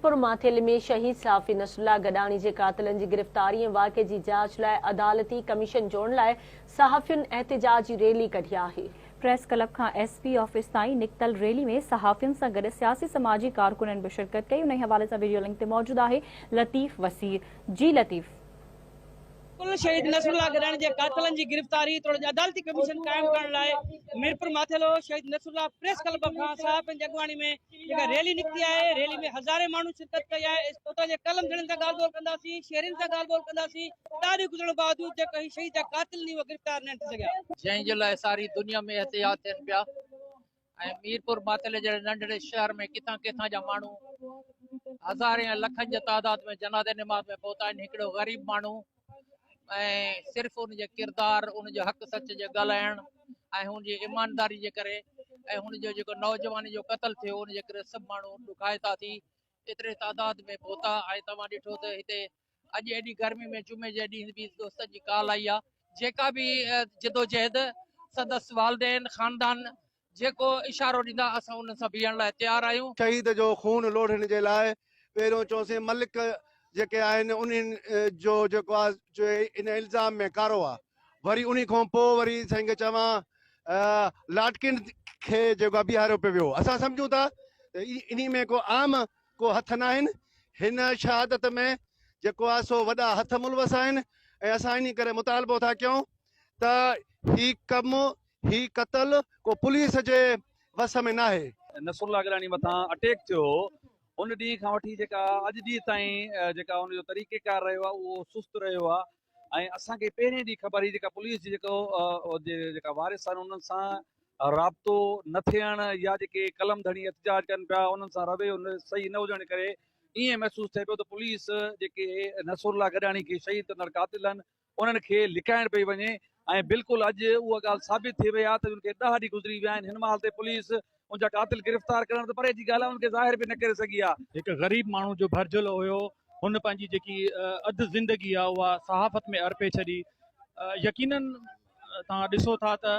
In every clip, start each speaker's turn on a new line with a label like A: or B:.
A: ميرپور ماٿيلي ۾ شهيد صحافي نصرالله گڏاڻي جي قاتلن جي گرفتاري ۽ واقعي جي جاچ لاء عدالتي ڪميشن جوڙڻ لاء صحافين احتجاجي ريلي ڪڍي آهي.
B: پريس ڪلب کان ايس پي آفيس تائين نڪتل ريلي ۾ صحافين سان گڏ سياسي سماجي ڪارڪنن به شرڪت ڪئي انهي حوالي سان وڊيو لنڪ تي موجود آهي لطيف وسير جي لطيف.
C: ڪل شهيد نصرالله گڏاڻي جي قاتلن جي گرفتاري توڙي عدالتي ڪميشن قائم ڪرڻ لاء ميرپور ماٿيلو شهيد نصرالله پريس ڪلب کان صحافين جي اڳواڻي ۾ جيڪا ريلي نڪتي آهي ريلي ۾ هزارين ماڻهن شرڪت ڪئي آهي اتان جي قلم ڌڻين سان ڳالهه ٻولهه ڪنداسين شهرين سان ڳالهه ٻولهه ڪنداسين ڏهه ڏينهن گذرڻ باوجود جيڪو هي شهيد جا قاتل ني اهي گرفتار ناهن ٿي سگهيا.
D: جنهن جي لاء ساري دنيا ۾ احتجاج ٿين پيا ۽ ميرپور ماٿيلي جهڙي ننڍڙي شهر ۾ ڪٿان ڪٿان جا ماڻهو هزارين ۽ لکن جي تعداد ۾ جنازي نماز ۾ پهتا آهن هڪڙو غريب ماڻهو ۽ صرف ان جي ڪردار ان جو حق سچ جي ڳالهائڻ ۽ هن جي ايمانداري جي ڪري ۽ هن جو جيڪو نوجواني جو قتل ٿيو ان جي ڪري سڀ ماڻهو ڏکائتا ٿي ايتري تعداد ۾ پهتا ۽ توهان ڏٺو ته هتي اڄ ايڏي گرمي ۾ جمعي جي ڏينهن به دوستن جي ڪال آئي آ جيڪا به جدوجهد سندس والدين خاندان جيڪو اشارو ڏيندا اسان انهن سان بيهڻ لاء تيار آهيون.
E: شهيد جو خون لوڙهڻ جي لاء پهريون چونسين ملڪ جيڪي آهن انهن جو جيڪو آ جو ان الزام ۾ ڪارو آ وري انهي کان پوء وري سائين کي چوان لاٽڪين کي جيڪو آ بيهاريو پيو ويو اسان سمجهون ٿا ته انهي ۾ ڪو عام ڪو هٿ ناهن، هن شهادت ۾ جيڪو آهي سو وڏا هٿ ملوث آهن ۽ اسان انهي ڪري مطالبو ٿا ڪيون ته هي ڪم هي قتل ڪو پوليس جي وس ۾ ناهي.
F: نصرالله گڏاڻي مٿان اٽيڪ ٿيو هو ان ڏينهن کان وٺي جيڪا اڄ ڏينهن تائين جيڪا ان جو طريقيڪار رهيو آهي اهو سست رهيو آهي ۽ اسان کي پهرين ڏينهن خبر هئي جيڪا پوليس جي جيڪو جيڪا وارث آهن انهن سان رابطو نه ٿيڻ يا جيڪي قلم ڌڻي احتجاج ڪن پيا انهن سان رويو صحيح نه هجڻ ڪري ائين محسوس ٿئي پيو ته پوليس جيڪي نصرالله گڏاڻي کي شهيد ڪندڙ قاتل آهن انهن کي لڪائڻ پئي وڃي ۽ بلڪل اڄ اها ڳالهه ثابت ٿي وئي آهي ته ان کي ڏهه ڏينهن گذري ويا آهن هن مهل تي پوليس ان جا قاتل گرفتار ڪرڻ ته پري جي ڳالهه آهي ان کي ظاهر به نه ڪري سگهي آهي.
G: هڪ غريب ماڻهو جو ڀرجهلو هيو هن پنهنجي جيڪي اڌ زندگي آهي اها صحافت ۾ ارپي ڇڏي يقينن توهان ڏسو ٿا ته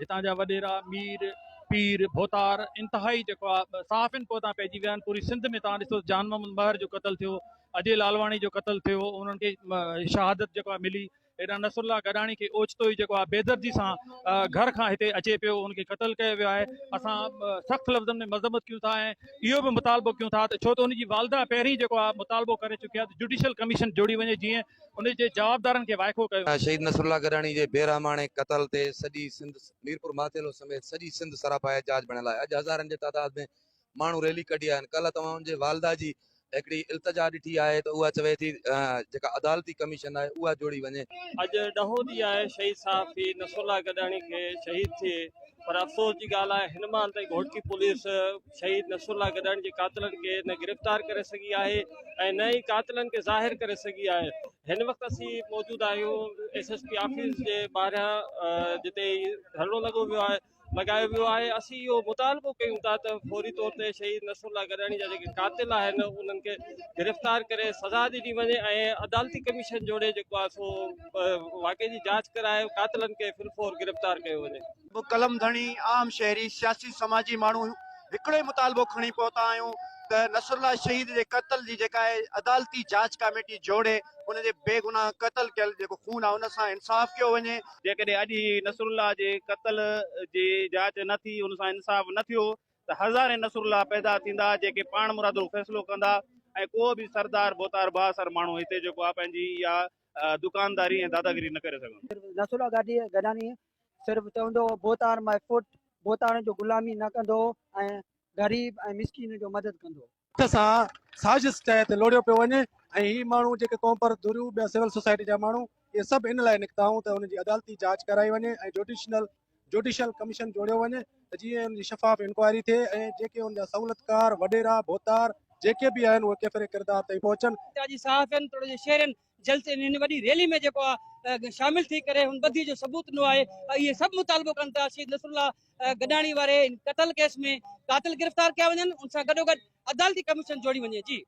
G: هتان جا وڏيرا، مير، پير، ڀوتار انتهائي جيڪو آ صحافين پوئتان پئجي ويا آهن پوري سنڌ ۾ توهان ڏسو جان محمد مهر جو قتل ٿيو اجي لالواڻي جو قتل ٿيو انهن کي شهادت جيڪو آ ملي هيڏانهن نصر الله گڏاڻي کي اوچتو ئي جيڪو آ بيدردي سان گهر کان هتي اچي پيو ان کي قتل ڪيو ويو آهي اسان سخت لفظن ۾ مذمت ڪيون ٿا ۽ اهو به مطالبو ڪيون ٿا ته ڇو ته ان جي والده پهرين جيڪو آ مطالبو ڪري چڪي آ ته جوڊيشل ڪميشن جوڙي وڃي جيئن ان جي جوابدارن کي وائکو ڪيو.
H: شهيد نصرالله گڏاڻي جي بي رحماڻي قتل تي سڄي سنڌ ميرپور ماٿيلو سميت سڄي سنڌ سراپا احتجاج بڻيل آهي اڄ هزارن جي تعداد ۾ ماڻهو ريلي ڪڍي آيا آهن ڪلهه توهان ان جي والده جي هڪڙي التجا ڏٺي آهي ته اها چوي ٿي جيڪا عدالتي ڪميشن آهي اها جوڙي وڃي.
I: اڄ ڏهون ڏينهن آهي شهيد صحافي نصرالله گڏاڻي کي شهيد ٿئي پر افسوس جي ڳالهه آهي هن مهل تائين گهوٽڪي پوليس شهيد نصر الله گڏاڻي جي قاتلن کي نه گرفتار ڪري سگهي آهي ۽ نه ئي قاتلن کي ظاهر ڪري سگهي آهي هن وقت اسين موجود آهيون ايس ايس پي آفيس جي ٻاهريان جتي ڌرڻو لڳو ويو آهي لڳايو ويو آهي اسين اهو مطالبو ڪيون ٿا ته فوري طور تي شهيد نصر الله گڏاڻي جا جيڪي قاتل آهن انهن کي گرفتار ڪري سزا ڏني وڃي ۽ عدالتي ڪميشن جوڙي جيڪو آهي سو واقعي جي جاچ ڪرائي قاتلن کي فلفور گرفتار ڪيو وڃي.
E: به قلم ڌڻي، عام شهري، سياسي سماجي ماڻهو هڪڙو ئي مطالبو کڻي پهتا آهيون ته نصرالله شهيد جي قتل جي جيڪا آهي عدالتي جاچ ڪاميٽي جوڙي ان جي بيگناهه قتل ڪيل جيڪو خون آهي ان سان انصاف ڪيو وڃي.
J: جيڪڏهن اڄ هي نصرالله جي قتل جي جاچ نه ٿي ان سان انصاف نه ٿيو ته هزارين نصرالله پيدا ٿيندا جيڪي پاڻمرادو فيصلو ڪندا ۽ ڪو به سردار ڀوتار بااثر ماڻهو هتي جيڪو آهي پنهنجي اها دڪانداري ۽ داداگيري نه ڪري سگهندو.
K: نصرالله گڏاڻي صرف چوندو هو ڀوتار ماء فوٽ، ڀوتارن جو غلامي نه ڪندو هو ۽ غريب ۽ مسڪين جو مدد ڪندو هو.
L: هٿ سان سازش تحت لوڙيو پيو وڃي ۽ هي ماڻهو جيڪي قومپرست ڌريون ٻيا سول سوسائٽي جا ماڻهو اهي سڀ ان لاء نڪتا آهيون ته ان جي عدالتي جاچ ڪرائي وڃي ۽ جوڊيشنل جوڊيشل ڪميشن جوڙيو وڃي ته جيئن ان جي شفاف انڪوائري ٿئي ۽ جيڪي ان جا سهولتڪار وڏيرا ڀوتار جيڪي به آهن اهي ڪيفري ڪردار تائين پهچن.
C: جي صحافين توڙي جي شهرين جلسي ۾ هن وڏي ريلي ۾ جيڪو آهي شامل ٿي ڪري هن ٻڌي جو ثبوت ڏنو آهي اهي سڀ مطالبو ڪن ٿا شهيد نصر الله گڏاڻي واري قتل ڪيس ۾ قاتل گرفتار ڪيا وڃن ان سان گڏوگڏ عدالتي ڪميشن جوڙي وڃي جي.